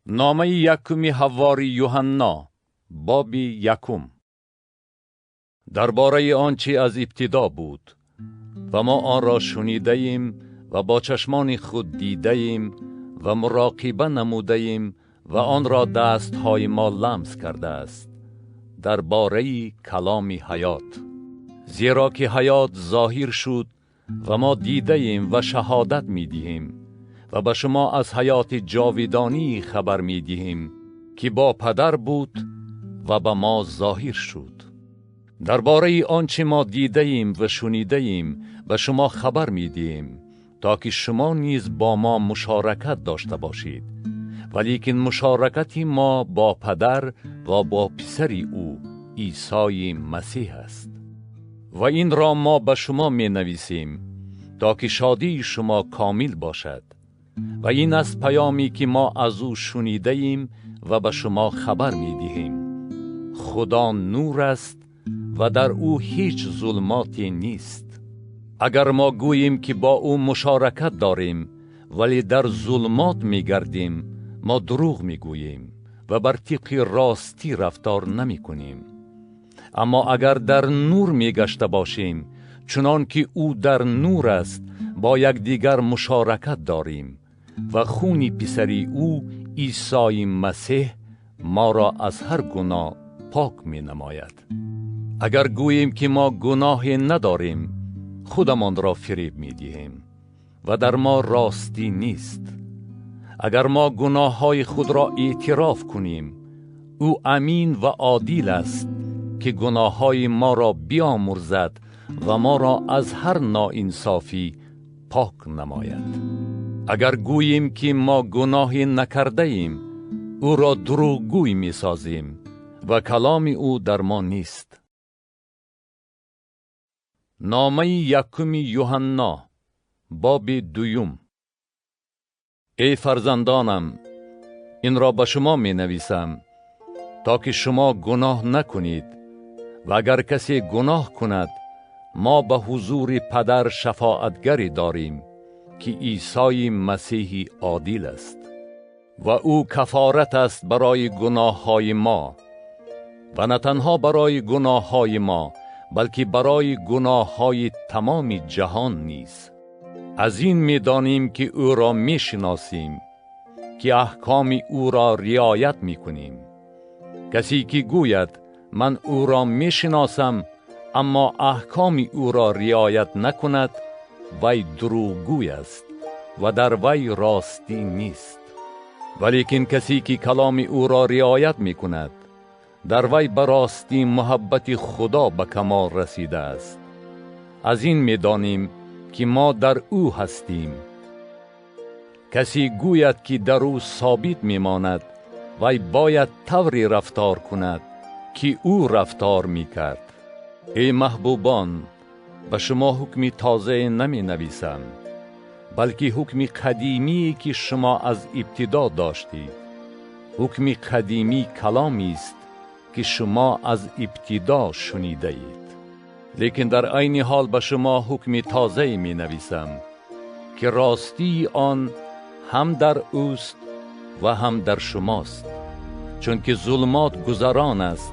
Номаи якуми ҳаввори Юҳанно, боби якум. Дар бораи он чи аз ибтидо буд ва мо онро шунидаем ва бо чашмони худ дидаем ва муроқиба намудаем ва онро дастҳои мо ламс кардааст, дар бораи каломи ҳаёт. Зеро ки ҳаёт зоҳир шуд ва мо дидаем ва шаҳодат медиҳем ва ба шумо аз ҳаёти ҷовидонӣ хабар медиҳем, ки бо падар буд ва ба мо зоҳир шуд. Дар бораи он чи мо дидаем ва шунидаем ба шумо хабар медиҳем, то ки шумо низ бо мо мушоракат дошта бошед. Валекин мушоракати мо бо падар ва бо писари ӯ Исои Масеҳ аст. Ва инро мо ба шумо менависем, то ки шодии шумо комил бошад. Ва ин аст паёме ки мо аз ӯ шунидаем ва ба шумо хабар медиҳем. Худо нур аст ва дар ӯ ҳеҷ зулмоте нест. Агар мо гӯем ки бо ӯ мушоракат дорем, вале дар зулмот мегардем, мо дурӯғ мегӯем ва бар тибқи ростӣ рафтор намекунем. Аммо агар дар нур мегашта бошем, чунон ки ӯ дар нур аст, бо якдигар мушоракат дорем ва хуни писари ӯ Исои Масеҳ моро аз ҳар гуноҳ пок менамояд. Агар гӯем ки мо гуноҳе надорем, худамонро фиреб медиҳем ва дар мо ростӣ нест. Агар мо гуноҳҳои худро эътироф кунем, ӯ амин ва одил аст ки гуноҳҳои моро биомӯрзад ва моро аз ҳар ноинсофӣ пок намояд. Агар гӯем ки мо гуноҳе накардаем, ӯро дурӯғгӯй месозем ва каломи ӯ дар мо нест. Номаи якуми Юҳанно, боби дуюм. Эй фарзандонам, инро ба шумо менависам, то ки шумо гуноҳ накунед, ва агар касе гуноҳ кунад, мо ба ҳузури падар шафоатгаре дорем, ки Исои Масеҳи одил аст. Ва ӯ кафорат аст барои гуноҳҳои мо, ва на танҳо барои гуноҳҳои мо, балки барои гуноҳҳои тамоми ҷаҳон низ. Аз ин медонем ки ӯро мешиносем, ки аҳкоми ӯро риоят мекунем. Касе ки гӯяд ман ӯро мешиносам, аммо аҳкоми ӯро риоят накунад, вай дурӯғгӯй аст ва дар вай ростӣ нест. Валекин касе ки каломи ӯро риоят мекунад, дар вай ба ростӣ муҳаббати Худо ба камол расидааст. Аз ин медонем ки мо дар ӯ ҳастем. Касе гӯяд ки дар ӯ собит мемонад, вай бояд тавре рафтор кунад ки ӯ рафтор мекард. Эй маҳбубон, ба шумо ҳукми тозае наменависам, балки ҳукми қадимие ки шумо аз ибтидо доштед. Ҳукми қадимӣ каломест ки шумо аз ибтидо шунидаед. Лекин дар айни ҳол ба шумо ҳукми тозае менависам, ки ростии он ҳам дар ӯст ва ҳам дар шумост, чунки зулмот гузарон аст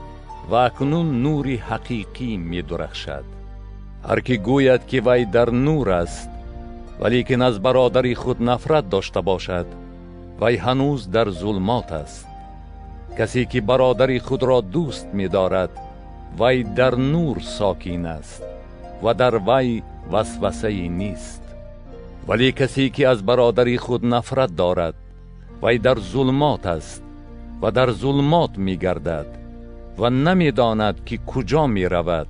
ва акнун нури ҳақиқӣ медурахшад. Ҳар ки гӯяд ки вай дар нур аст, валекин аз бародари худ нафрат дошта бошад, вай ҳанӯз дар зулмот аст. Касе ки бародари худро дӯст медорад, вай дар нур сокин аст ва дар вай васвасае нест. Вале касе ки аз бародари худ нафрат дорад, вай дар зулмот аст ва дар зулмот мегардад ва намедонад ки куҷо меравад,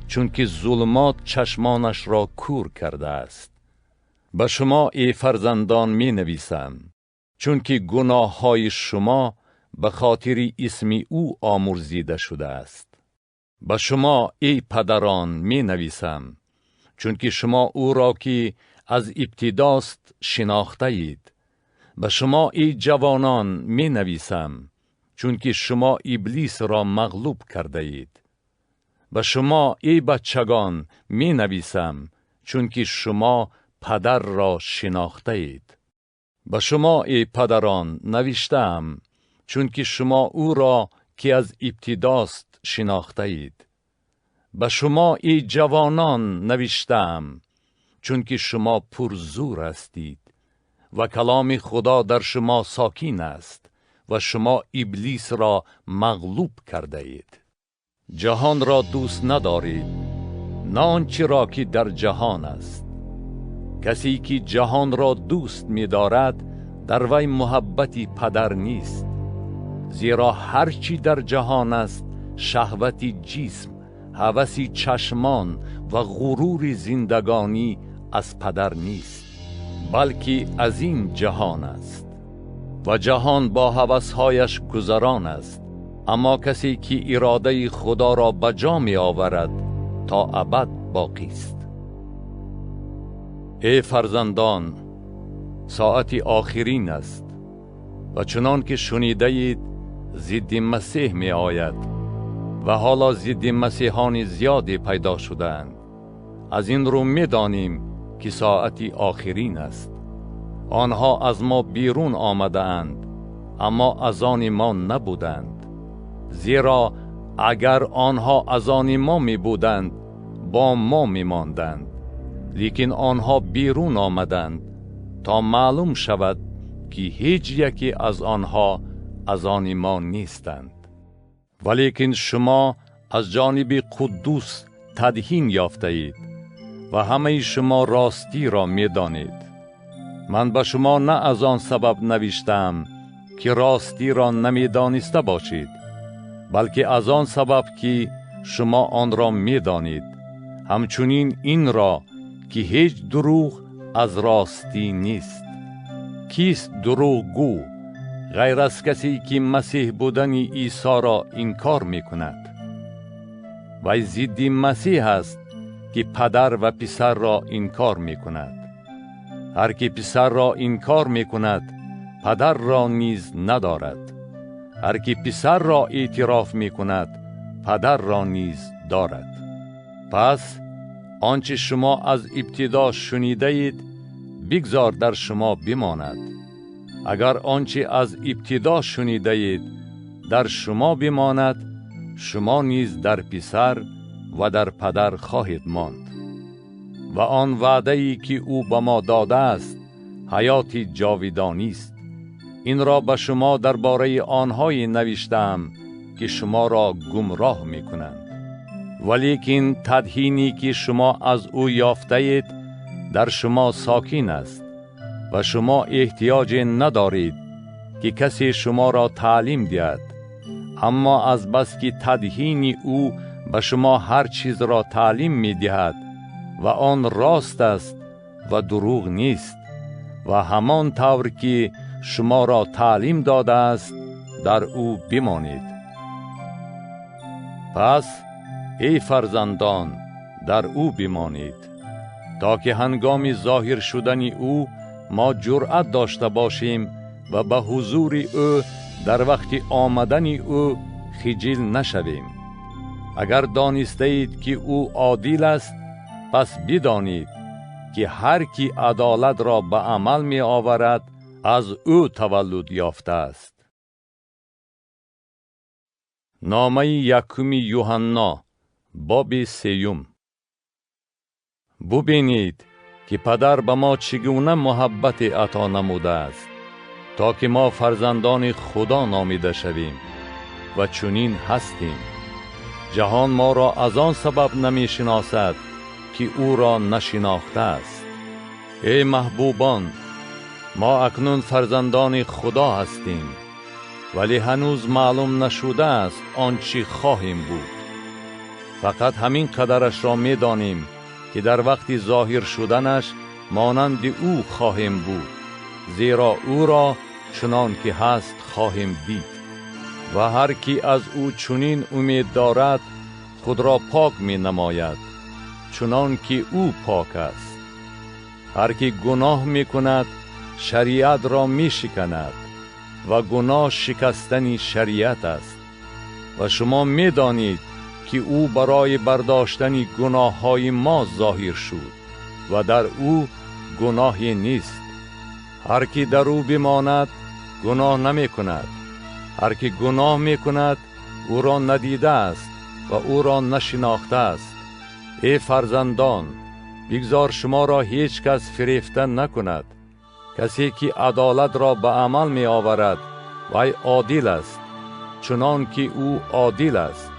чунки зулмот чашмонашро кӯр кардааст. Ба шумо, эй фарзандон, менависам, чунки гуноҳҳои шумо ба хотири исми ӯ омӯрзида шудааст. Ба шумо, эй падарон, менависам, чунки шумо ӯро ки аз ибтидост шинохтаед. Ба шумо, эй ҷавонон, менависам, чунки шумо иблисро мағлуб кардаед. Ба шумо, эй бачагон, менависам, чунки шумо падарро шинохтаед. Ба шумо, эй падарон, навиштаам, чунки шумо ӯро, ки аз ибтидост, шинохтаед. Ба шумо, эй ҷавонон, навиштаам, чунки шумо пурзур ҳастед ва каломи Худо дар шумо сокин аст ва шумо иблисро мағлуб кардаед. Ҷаҳонро дӯст надоред, на он чиро ки дар ҷаҳон аст. Касе ки ҷаҳонро дӯст медорад, дар вай муҳаббати падар нест. Зеро ҳар чӣ дар ҷаҳон аст, шаҳвати ҷисм, ҳаваси чашмон ва ғурури зиндагонӣ аз падар нест, балки аз ин ҷаҳон аст. Ва ҷаҳон бо ҳавасҳояш гузарон аст, аммо касе ки иродаи Худоро ба ҷо меоварад, то абад боқист. Эй фарзандон, соати охирин аст ва чунон ки шунидаед, зидди Масеҳ меояд ва ҳоло зидди масеҳони зиёде пайдо шудаанд. Аз ин рӯ медонем ки соати охирин аст. Онҳо аз мо берун омадаанд, аммо аз они мо набуданд. Зеро агар онҳо аз они мо мебуданд, бо мо мемонданд. Лекин онҳо берун омаданд то маълум шавад ки ҳеҷ яке аз онҳо аз они мо нестанд. Валекин шумо аз ҷониби Қуддус тадҳин ёфтаед ва ҳамаи шумо ростиро медонед. Ман ба шумо на аз он сабаб навиштаам ки ростиро намедониста бошед, балки аз он сабаб ки шумо онро медонед, ҳамчунин инро ки ҳеҷ дурӯғ аз ростӣ нест. Кист дурӯғгӯ ғайр аз касе ки Масеҳ будани Исоро инкор мекунад? Вай зидди Масеҳ аст ки падар ва писарро инкор мекунад. Ҳар ки писарро инкор мекунад, падарро низ надорад. Ҳар ки писарро эътироф мекунад, падарро низ дорад. Пас он чи шумо аз ибтидо шунидаед, бигзор дар шумо бимонад. Агар он чи аз ибтидо шунидаед дар шумо бимонад, шумо низ дар писар ва дар падар хоҳед монд. Ва он ваъдае ки ӯ ба мо додааст, ҳаёти ҷовидонист. Инро ба шумо дар бораи онҳое навиштаам ки шуморо гумроҳ мекунанд. Валекин тадҳине ки шумо аз ӯ ёфтаед дар шумо сокин аст ва шумо эҳтиёҷе надоред ки касе шуморо таълим диҳад. Аммо аз бас ки тадҳини ӯ ба шумо ҳар чизро таълим медиҳад ва он рост аст ва дурӯғ нест, ва ҳамон тавр ки шуморо таълим додааст, дар ӯ бимонед. Пас эй фарзандон, дар ӯ бимонед, то ки ҳангоми зоҳир шудани ӯ мо ҷуръат дошта бошем ва ба ҳузури ӯ дар вақти омадани ӯ хиҷил нашавем. Агар донистаед ки ӯ одил аст, пас бидонед ки ҳар ки адолатро ба амал меоварад, аз ӯ таваллуд ёфтааст. Номаи якуми Юҳанно, боби сеюм. Бубинед ки падар ба мо чӣ гуна муҳаббате ато намудааст, то ки мо фарзандони Худо номида шавем ва чунин ҳастем. Ҷаҳон моро аз он сабаб намешиносад ки ӯро нашинохтааст. Эй маҳбубон, мо акнун фарзандони Худо ҳастем, вале ҳанӯз маълум нашудааст он чӣ хоҳем буд. Фақат ҳамин қадарашро медонем ки дар вақти зоҳир шуданаш монанди ӯ хоҳем буд, зеро ӯро чунон ки ҳаст хоҳем дид. Ва ҳар ки аз ӯ чунин умед дорад, худро пок менамояд, чунон ки ӯ пок аст. Ҳар ки гуноҳ мекунад, шариатро мешиканад ва гуноҳ шикастани шариат аст. Ва шумо медонед ки ӯ барои бардоштани гуноҳҳои мо зоҳир шуд ва дар ӯ гуноҳе нест. Ҳар ки дар ӯ бимонад, гуноҳ намекунад. Ҳар ки гуноҳ мекунад, ӯро надидааст ва ӯро нашинохтааст. Эй фарзандон, бигзор шуморо ҳеҷ кас фирефта накунад. Касе ки адолатро ба амал меоварад, вай одил аст, чунон ки ӯ одил аст.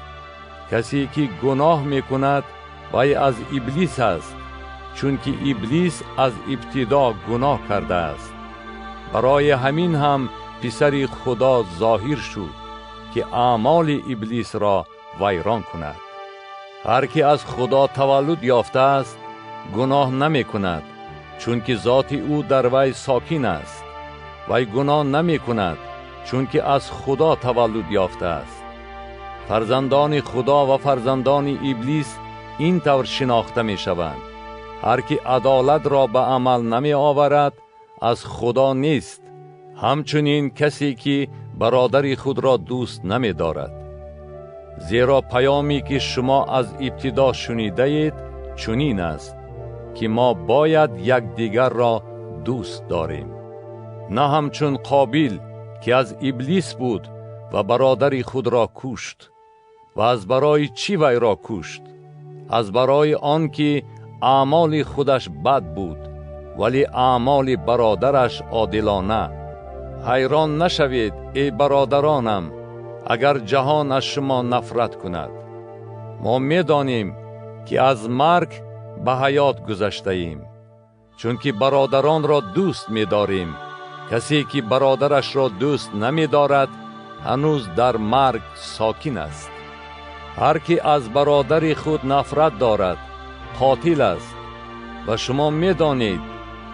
Касе ки гуноҳ мекунад, вай аз Иблис аст, чунки Иблис аз ибтидо гуноҳ кардааст. Барои ҳамин ҳам писари Худо зоҳир шуд, ки аъмоли Иблисро вайрон кунад. Ҳар ки аз Худо таваллуд ёфтааст, гуноҳ намекунад, чунки зоти ӯ дар вай сокин аст. Вай гуноҳ намекунад, чунки аз Худо таваллуд ёфтааст. Фарзандони Худо ва фарзандони Иблис ин тавр шинохта мешаванд. Ҳар ки адолатро ба амал намеоварад, аз Худо нест, ҳамчунин касе ки бародари худро дӯст намедорад. Зеро паёме ки шумо аз ибтидо шунидаед чунин аст, ки мо бояд якдигарро дӯст дорем. На ҳамчун Қобил, ки аз Иблис буд ва бародари худро кушт. Ва аз барои чӣ вайро кушт? Аз барои он ки аъмоли худаш бад буд, вале аъмоли бародараш одилона. Ҳайрон нашавед, эй бародаронам, агар ҷаҳон аз шумо нафрат кунад. Мо медонем, ки аз марг ба ҳаёт гузаштаем, чунки бародаронро дӯст медорем. Касе ки бародарашро дӯст намедорад, ҳанӯз дар марг сокин аст. Ҳар ки аз бародари худ нафрат дорад, қотил аст. Ва шумо медонед,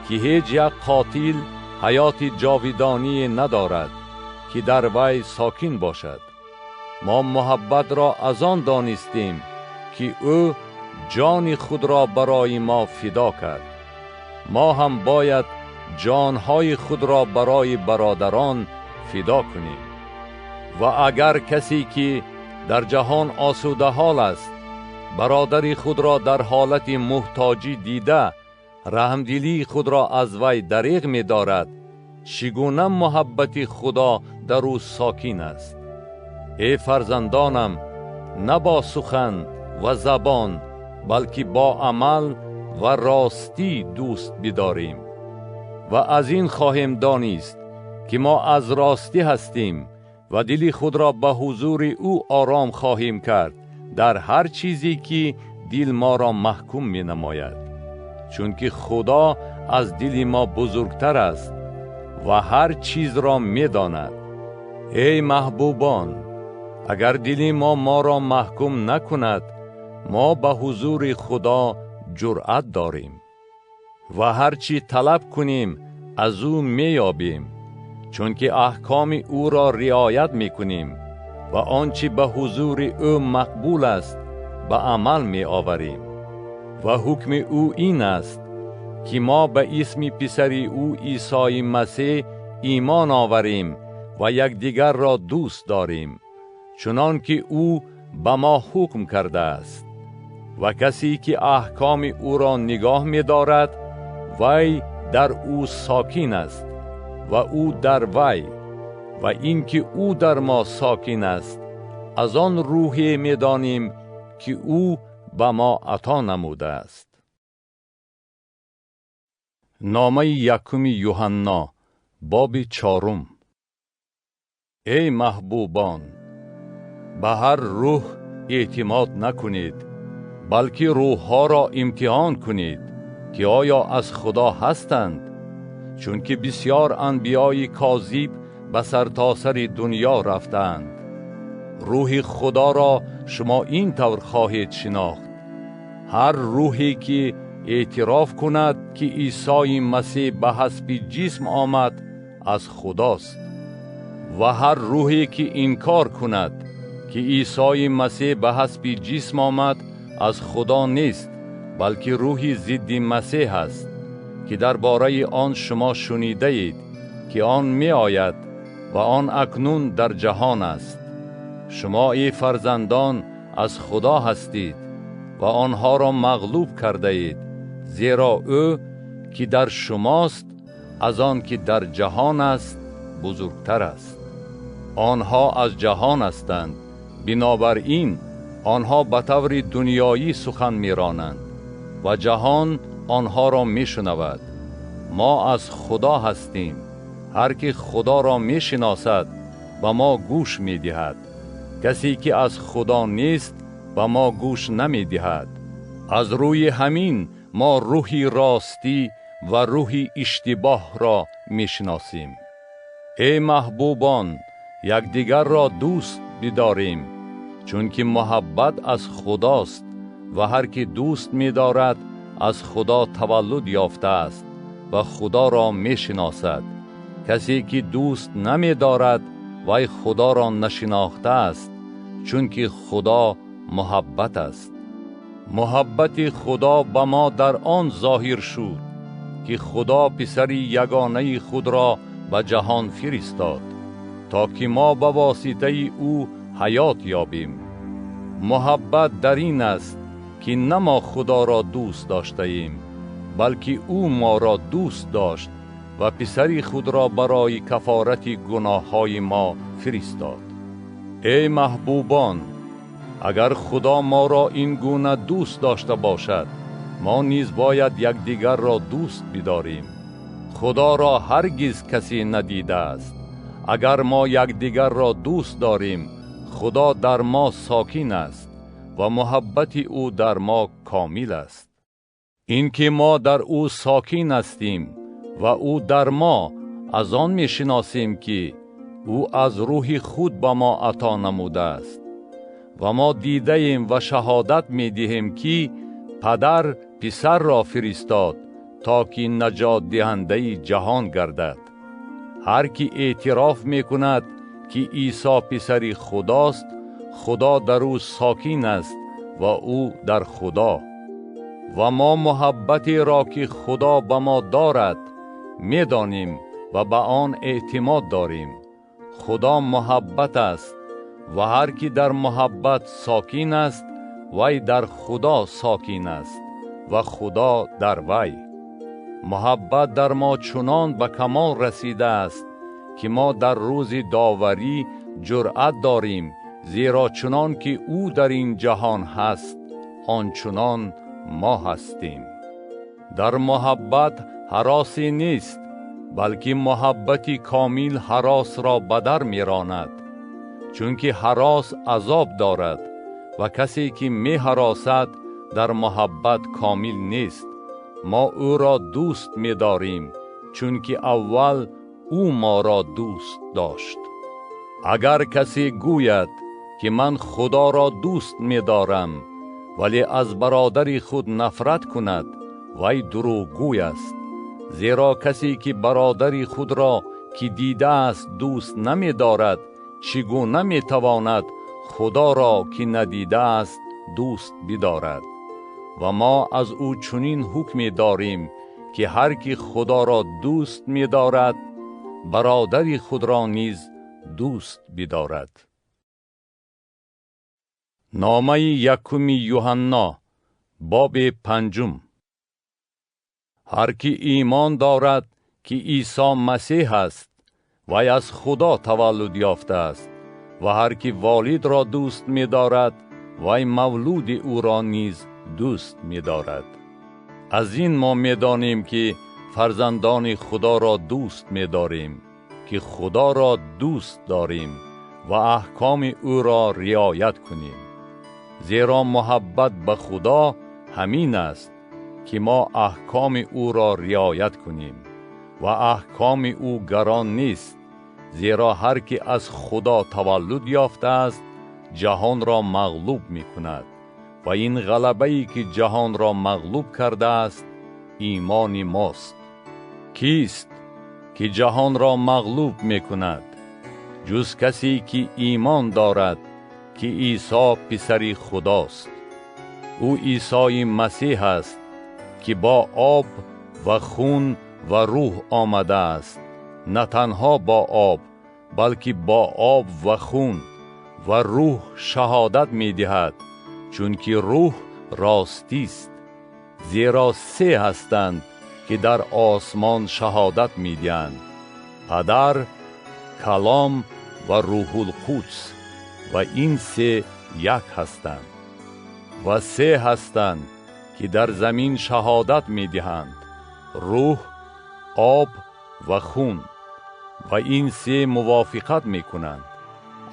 ки ҳеҷ як қотил ҳаёти ҷовидонӣ надорад, ки дар вай сокин бошад. Мо муҳаббатро аз он донистем, ки ӯ ҷони худро барои мо фидо кард. Мо ҳам бояд ҷонҳои худро барои бародарон фидо кунем. Ва агар касе ки дар ҷаҳон осудаҳол аст, бародари худро дар ҳолати муҳтоҷӣ дида, раҳмдилии худро аз вай дареғ медорад, чӣ гуна муҳаббати Худо дар ӯ сокин аст? Эй фарзандонам, на бо сухан ва забон, балки бо амал ва ростӣ дӯст бидорем. Ва аз ин хоҳем донист, ки мо аз ростӣ ҳастем ва дили худро ба ҳузури ӯ ором хоҳем кард дар ҳар чизе ки дил моро маҳкум менамояд. Чунки Худо аз дили мо бузургтар аст ва ҳар чизро медонад. Эй маҳбубон, агар дили мо моро маҳкум накунад, мо ба ҳузури Худо ҷуръат дорем. Ва ҳар чӣ талаб кунем, аз ӯ меёбем, чунки аҳкоми ӯро риоят мекунем ва он чӣ ба ҳузури ӯ мақбул аст, ба амал меоварем. Ва ҳукми ӯ ин аст, ки мо ба исми писари ӯ Исои Масеҳ имон оварем ва якдигарро дӯст дорем, чунон ки ӯ ба мо ҳукм кардааст. Ва касе ки аҳкоми ӯро нигоҳ медорад, вай дар ӯ сокин аст ва ӯ дар вай. Ва ин ки ӯ дар мо сокин аст, аз он рӯҳе медонем, ки ӯ ба мо ато намудааст. Номаи якуми Юҳанно, боби чорум. Эй маҳбубон, ба ҳар рӯҳ эътимод накунед, балки рӯҳҳоро имтиҳон кунед, ки оё аз Худо ҳастанд, чунки бисёр анбиёи козиб ба сартосари дунё рафтаанд. Рӯҳи Худоро шумо ин тавр хоҳед шинохт. Ҳар рӯҳе ки эътироф кунад, ки Исои Масеҳ ба ҳасби ҷисм омад, аз Худост. Ва ҳар рӯҳе ки инкор кунад, ки Исои Масеҳ ба ҳасби ҷисм омад, аз Худо нест, балки рӯҳи зидди Масеҳ аст, ки дар бораи он шумо шунидаед, ки он меояд ва он акнун дар ҷаҳон аст. Шумо, эй фарзандон, аз Худо ҳастед ва онҳоро мағлуб кардаед, зеро ӯ ки дар шумост از آن که در جهان است بزرگتر است. آنها از جهان هستند، بنابراین آنها به طور دنیایی سخن می‌رانند و جهان آنها را می‌شنود. ما از خدا هستیم. هر که خدا را می‌شناسد به ما گوش می‌دهد. کسی که از خدا نیست به ما گوش نمی‌دهد. از روی همین ما روحی راستی و روحی اشتباه را می‌شناسیم. ای محبوبان، یکدیگر را دوست بداریم، چون که محبت از خداست و هر که دوست می‌دارد از خدا تولد یافته است و خدا را می‌شناسد. کسی که دوست نمی‌دارد وی خدا را نشناخته است، چون که خدا محبت است. محبت خدا به ما در آن ظاهر شد که خدا پسر یگانه خود را به جهان فرستاد تا که ما به واسطه او حیات یابیم. محبت در این است که نه ما خدا را دوست داشته ایم، بلکه او ما را دوست داشت و پسر خود را برای کفارت گناه‌های ما فرستاد. ای محبوبان، اگر خدا ما را این گونه دوست داشته باشد، ما نیز باید یکدیگر را دوست بداریم. خدا را هرگز کسی ندیده است. اگر ما یکدیگر را دوست داریم، خدا در ما ساکن است و محبت او در ما کامل است. اینکه ما در او ساکن هستیم و او در ما، از آن میشناسیم که او از روح خود به ما عطا نموده است. و ما دیده ایم و شهادت می دهیم که پدر پسر را فرستاد تا که نجات دهنده جهان گردد. هر کی اعتراف می کند که عیسی پسر خداست، خدا در او ساکن است و او در خدا. و ما محبتی را که خدا به ما دارد می دانیم و به آن اعتماد داریم. خدا محبت است و هر کی در محبت ساکن است، وی در خدا ساکن است و خدا در وی. محبت در ما چنان به کمال رسیده است که ما در روز داوری جرأت داریم، زیرا چنان که او در این جهان هست، آنچنان ما هستیم. در محبت هراسی نیست، بلکه محبت کامل هراس را بدر می‌راند، چون که هراس عذاب دارد و کسی که می هراسد در محبت کامل نیست. ما او را دوست می داریم، چون که اول او ما را دوست داشت. اگر کسی گوید که من خدا را دوست می دارم ولی از برادر خود نفرت کند، وی دروغگوی است. زیرا کسی که برادر خود را که دیده است دوست نمی دارد، چگونه می تواند خدا را که ندیده است دوست بدارد؟ و ما از او چنین حکمی داریم که هر کی خدا را دوست می دارد، برادر خود را نیز دوست بدارد. نامه یکم یوحنا، باب 5. هر کی ایمان دارد که عیسی مسیح است، وی از خدا تولد یافته است، و هر کی والد را دوست می دارد، وی مولود او را نیز دوست می دارد. از این ما می دانیم که فرزندان خدا را دوست می داریم، که خدا را دوست داریم و احکام او را رعایت کنیم. زیرا محبت به خدا همین است که ما احکام او را رعایت کنیم، و احکام او گران نیست، زیرا هر که از خدا تولد یافته است جهان را مغلوب می کند، و این غلبه‌ای که جهان را مغلوب کرده است ایمان ماست. کیست که جهان را مغلوب می کند؟ جز کسی که ایمان دارد که عیسی پسر خداست. او عیسی مسیح است که با آب و خون و روح آمده است، نه تنها با آب بلکه با آب و خون و روح شهادت می دهد، چون که روح راستی است. زیرا سه هستند ки дар осмон шаҳодат медиҳанд: Падар, Калом ва Рӯҳулқудс, ва ин се як ҳастанд. Ва се ҳастанд ки дар замин шаҳодат медиҳанд: рӯҳ, об ва хун, ва ин се мувофиқат мекунанд.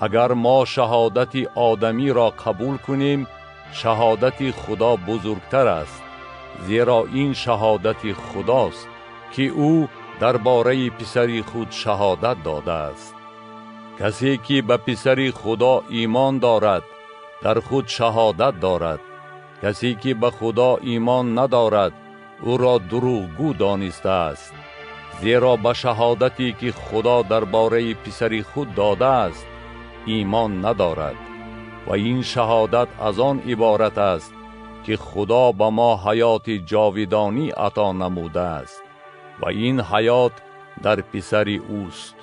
Агар мо шаҳодати одамиро қабул кунем, шаҳодати Худо бузургтар аст, зеро ин шаҳодати Худост ки ӯ дар бораи писари худ шаҳодат додааст. Касе ки ба писари Худо имон дорад, дар худ шаҳодат дорад. Касе ки ба Худо имон надорад, ӯро дурӯғгӯ донистааст, зеро ба шаҳодате ки Худо дар бораи писари худ додааст имон надорад. Ва ин шаҳодат аз он иборат аст ки Худо ба мо ҳаёти ҷовидонӣ ато намудааст ва ин ҳаёт дар писари ӯст.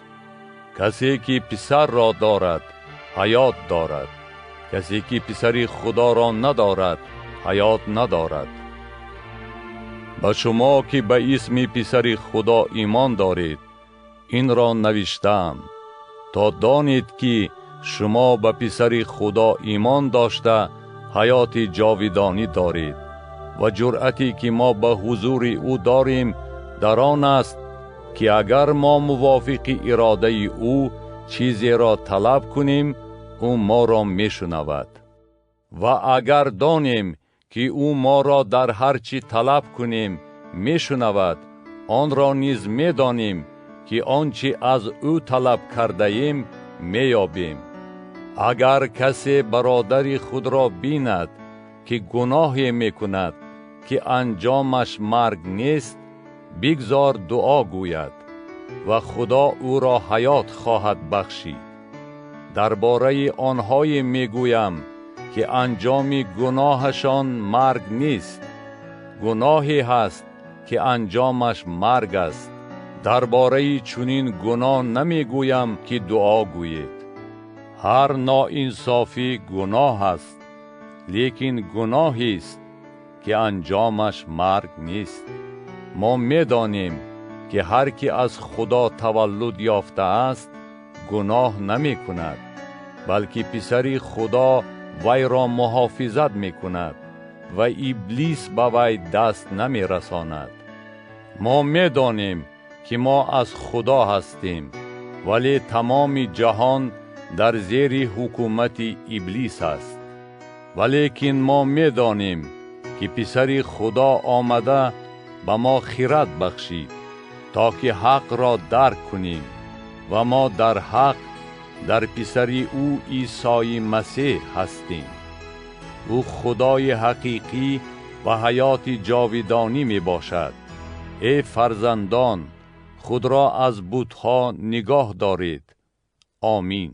Касе ки писарро дорад, ҳаёт дорад. Касе ки писари Худоро надорад, ҳаёт надорад. Ба шумо ки ба исми писари Худо имон доред, инро навиштаам, то донед ки шумо ба писари Худо имон дошта ҳаёти ҷовидонӣ доред. Ва ҷуръате ки мо ба ҳузури ӯ дорем дар он аст ки агар мо мувофиқи иродаи ӯ чизеро талаб кунем, ӯ моро мешунавад. Ва агар донем ки ӯ моро дар ҳар чӣ талаб кунем мешунавад, онро низ медонем ки он чӣ аз ӯ талаб кардаем меёбем. Агар касе бародари худро бинад ки гуноҳе мекунад ки анҷомаш марг нест, бигзор дуо гӯяд ва Худо ӯро ҳаёт хоҳад бахшид. Дар бораи онҳое мегӯям ки анҷоми гуноҳашон марг нест. Гуноҳе ҳаст ки анҷомаш марг аст. Дар бораи чунин гуноҳ намегӯям ки дуо гӯед. Ҳар ноинсофӣ гуноҳ аст, лекин гуноҳест ки анҷомаш марг нест. Мо медонем ки ҳар ки аз Худо таваллуд ёфтааст, гуноҳ намекунад, балки писари Худо вайро муҳофизат мекунад ва Иблис ба вай даст намерасонад. Мо медонем ки мо аз Худо ҳастем, вале тамоми ҷаҳон дар зери ҳукумати Иблис аст. Валекин мо медонем ки писари Худо омада ба мо хирад бахшид, то ки ҳақро дарк кунем ва мо дар ҳақ дар писари ӯ Исои Масеҳ ҳастем. Ӯ Худои ҳақиқӣ ва ҳаёти ҷовидонӣ мебошад. Эй фарзандон, худро аз бутҳо нигоҳ доред. Омин.